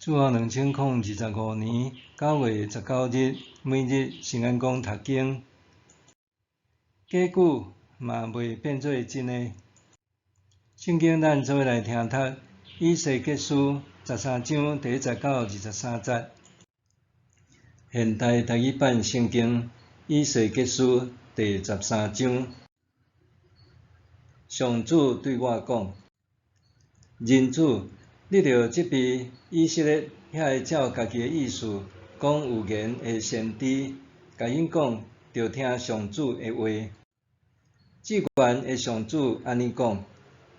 主後2025年9月19日，每日聖安講讀經，假久嘛袂變做真的。聖經咱做伙來聽讀以西結書十三章第一節到23節。現代台語版聖經以西結書第十三章，上主對我講：人子，你著責備以色列遐个照家己的意思講預言的先知，共𪜶講，著聽上主的話。至懸的上主按呢講：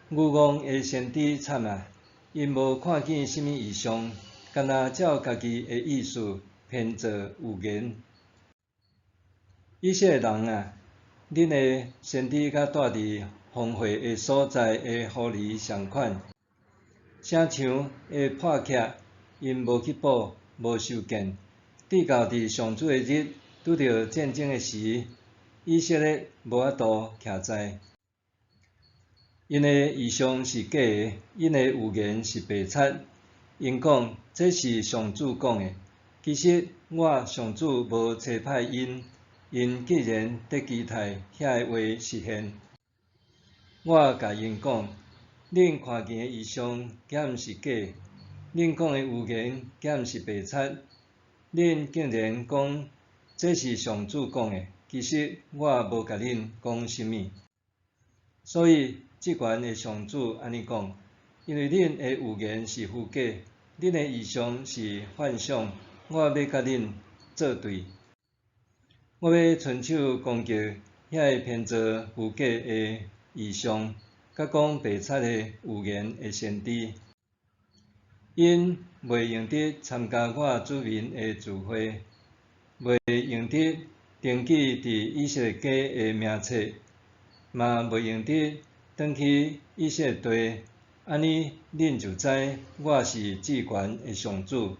愚戇的先知慘啊！𪜶無看見啥物異象，干焦照家己的意思編造預言。以色列人啊，恁的先知佮蹛佇荒廢的所在的狐狸仝款，城牆的破隙，𪜶無去補，無修建。直到佇上主的日，拄著戰爭的時，以色列無法度徛在。𪜶的異象是假的，𪜶的預言是白賊。𪜶講這是上主講的，其實我上主無差派𪜶，𪜶竟然佇期待遐个話實現。我共𪜶講，恁看見的異象敢毋是假？恁講的預言敢毋是白賊？恁竟然講這是上主講的，其實我無共恁講啥物。所以至懸的上主按呢講：因為恁的預言是虛假，恁的異象是幻想，我欲佮恁作對。我欲伸手攻擊遐个編造虛假的異象，佮講白賊的預言的先知。𪜶袂用得參加我子民的聚會，袂用得登記佇以色列家的名冊，嘛袂用得轉去以色列地，按呢恁就知我是至懸的上主。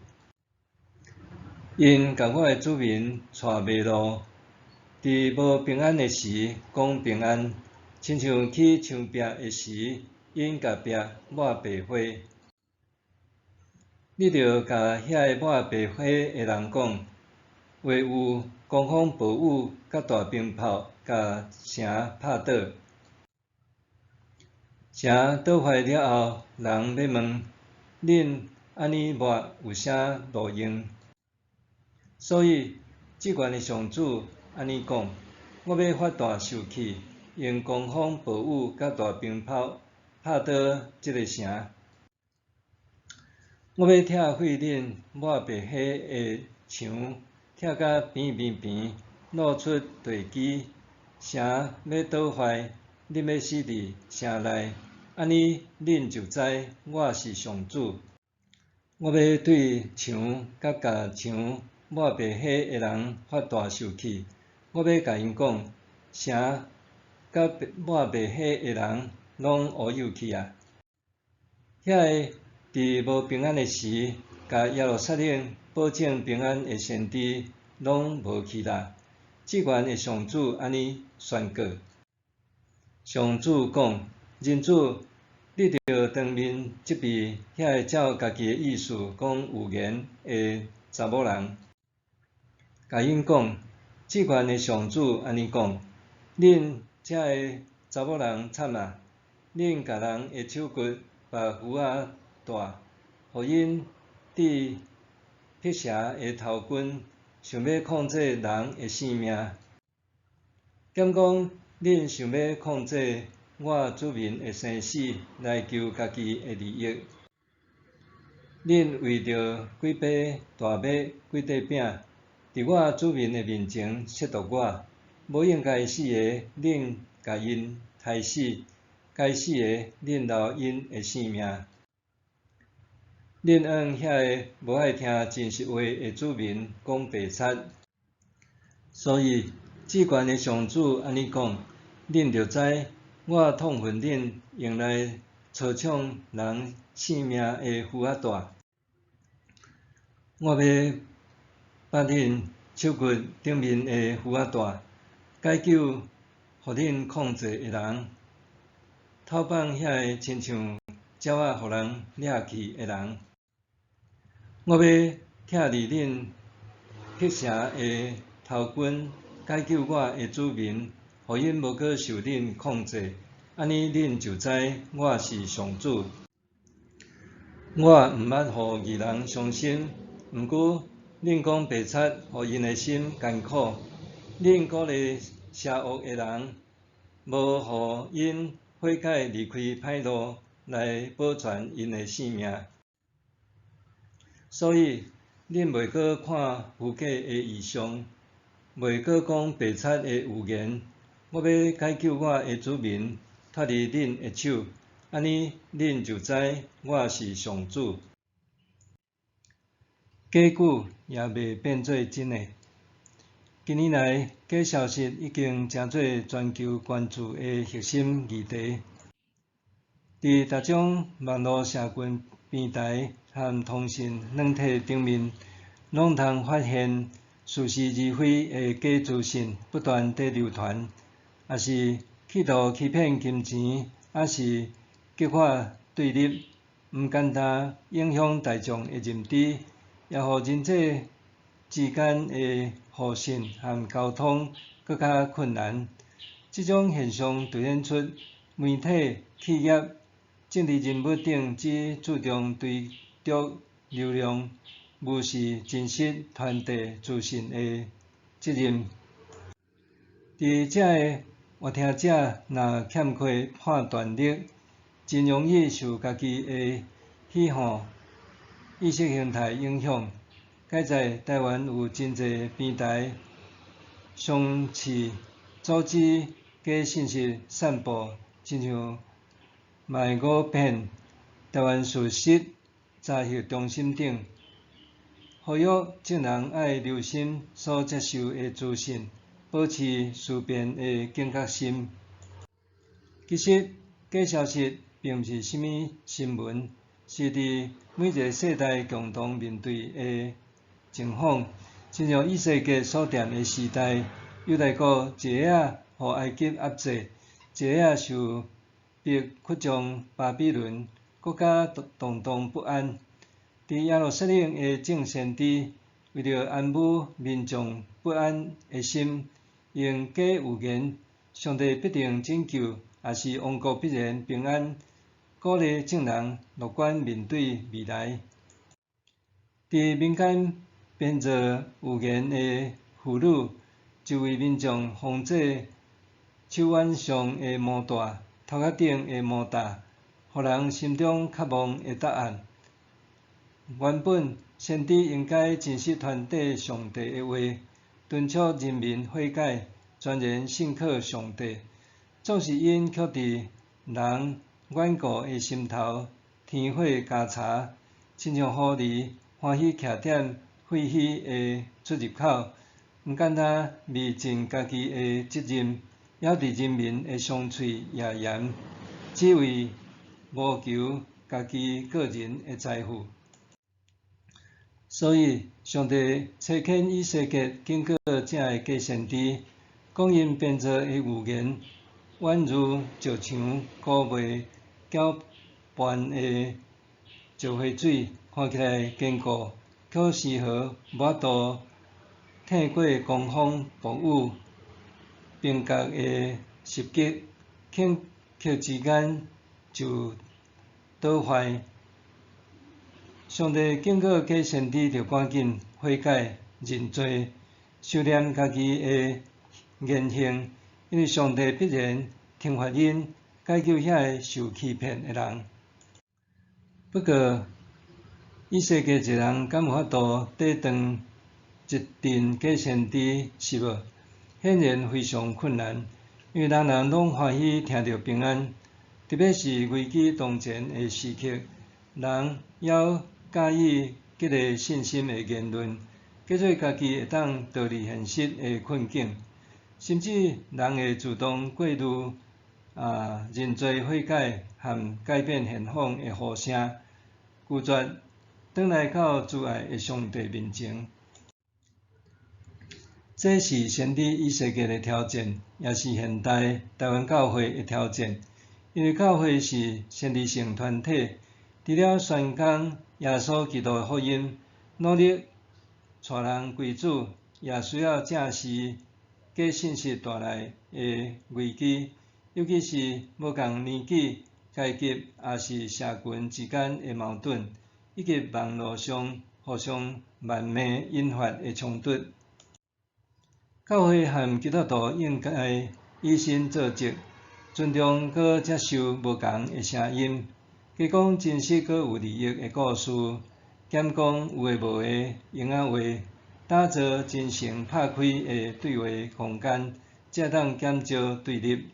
𪜶共我的子民帶迷路，佇無平安的時講平安，親像起牆壁的時，𪜶共壁抹白花。你著共遐个抹白花的人講，話有狂風暴雨佮大冰雹共城拍倒，城倒壞了後，人欲問，恁按呢抹有啥路用？所以，至懸的上主按呢講：我欲發大受氣，用狂風暴雨佮大冰雹拍倒這个城。我欲拆毀恁抹白花的牆，拆甲平平平，露出地基。城欲倒壞，恁欲死佇城內，按呢恁就知我是上主。我欲對牆佮共牆抹白花的人發大受氣，我欲共𪜶講，城佮抹白花的人攏烏有去啊！遐个佇無平安的時，共耶路撒冷保證平安的先知，攏無去啦。至懸的上主按呢宣告。上主講：人子，你著當面責備遐个照家己的意思講預言的查某人，共𪜶講：至懸的上主按呢講，恁遮个查某人慘啊！恁共人的手骨縛符仔帶，予𪜶戴辟邪的頭巾，想欲控制人的性命。敢講恁想欲控制我子民的生死，來求家己的利益？恁為著幾塊大麥、幾塊餅，佇我子民的面前褻瀆我。無應該死的，恁共𪜶刣死；該死的，恁留𪜶的性命。恁向遐个無愛聽真實話的子民講白賊。所以，至懸的上主按呢講，恁著知我痛恨恁用來操控人性命的符仔帶。我欲縛恁手骨頂面的符仔帶，解救予恁控制的人，討放遐个親像鳥仔予人掠去的人。我欲拆離恁辟邪的頭棍，解救我的子民，予𪜶無閣受恁控制，按呢恁就知我是上主。我毋捌予義人傷心，毋過恁講白賊，予𪜶的心艱苦。恁鼓勵邪惡的人，無予𪜶悔改離開歹路，來保全𪜶的性命。所以，恁袂閣看虛假的異象，袂閣講白賊的預言。我欲解救我的子民，脫離恁的手，按呢恁就知我是上主。假久也袂變做真的。近年來，假消息已經成做全球關注的核心議題。佇逐種網路社群平台和通訊軟體頂面，攏通發現似是而非的假資訊不斷佇流傳，抑是企圖欺騙金錢，抑是激化對立，毋單單影響大眾的認知，也予人際之間的互信和溝通閣較困難。這種現象凸顯出媒體、企業、政治人物等只注重追逐流量，無視真實傳遞資訊的責任。佇遮个閱聽者若欠缺判斷力，真容易受家己的喜好、意識形態影響。佳哉台灣有真濟平台嘗試阻止假信息散布，親像賣五騙、台灣事實查核中心等，呼籲眾人愛留心所接受的資訊，保持思辨的警覺心。其實，假消息並毋是啥物新聞，是佇每一个世代共同面對的情況。親像以西結所踮的時代，猶大國一下仔予埃及壓制，一下仔受逼擴張巴比倫，國家動盪不安。佇耶路撒冷的眾先知，為著安撫民眾不安的心，用假預言，上帝必定拯救，抑是王國必然平安，鼓勵眾人樂觀面對未來。佇民間編造預言的婦女，就為民眾縫製手腕上的毛帶、頭殼頂的毛帶，予人心中渴望的答案。原本先知應該真實傳遞上帝的話，敦促人民悔改，全然信靠上帝。總是𪜶卻佇人頑固的心頭添火加柴，親像狐狸歡喜徛踮廢墟的出入口，毋簡單未盡家己的責任，猶佇人民的傷喙掖鹽，只為謀求家己個人的財富。所以，上帝差遣以西結警告這个假先知，講𪜶編造的預言，宛如石牆糊未攪拌的石灰水，看起來堅固，卻絲毫無法度挺過狂風暴雨、冰角的襲擊，頃刻之間就倒壞。上帝警告假先知，著趕緊悔改認罪，收斂家己的言行，因為上帝必然懲罰𪜶，解救遐个受欺騙的人。不過，以西結一人敢有法度抵擋一陣假先知是無？顯然非常困難，因為人人攏歡喜聽著平安，特別是危機當前的時刻，人猶佮意激勵信心的言論，假做家己會當逃離現實的困境，甚至人會自動過濾認罪悔改和改變現況的呼聲，拒絕轉來到慈愛的上帝面前。這是先知以西結的挑戰，也是現代台灣教會的挑戰。因為教會是先知性團體，除了宣講耶穌基督的福音，努力帶人歸主，也需要正視假信息帶來的危機，尤其是無仝年紀、階級抑是社群之間的矛盾，以及網路上互相謾罵引發的衝突。教會和基督徒應該以身作則，尊重閣接受無仝的聲音，加講真實閣有利益的故事，減講有的無的閒仔話，打造真誠拍開的對話空間，才會當減少對立。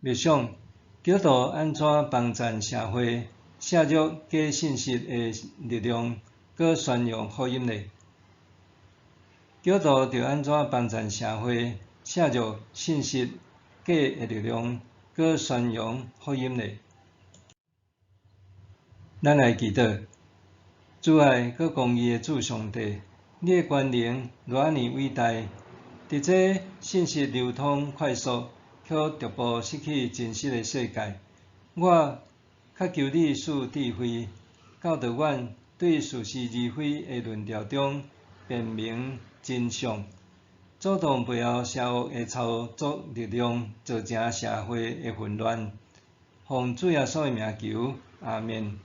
默想，基督徒按怎幫贊社會，削弱假信息的力量，閣宣揚福音呢？基督徒著按怎幫贊社會，削弱信息假的力量，閣宣揚福音呢？咱來祈禱，慈愛閣公義的主上帝，你的權能偌按呢偉大，佇這信息流通快速，卻逐步失去真實的世界，我渴求你賜智慧，教導阮對似是而非的論調中辨明真相，阻擋背後邪惡的操作力量，造成社會的混亂。奉主耶穌的名求，阿們。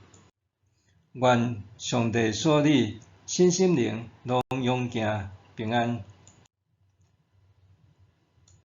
願上帝賜你身心靈攏勇健平安。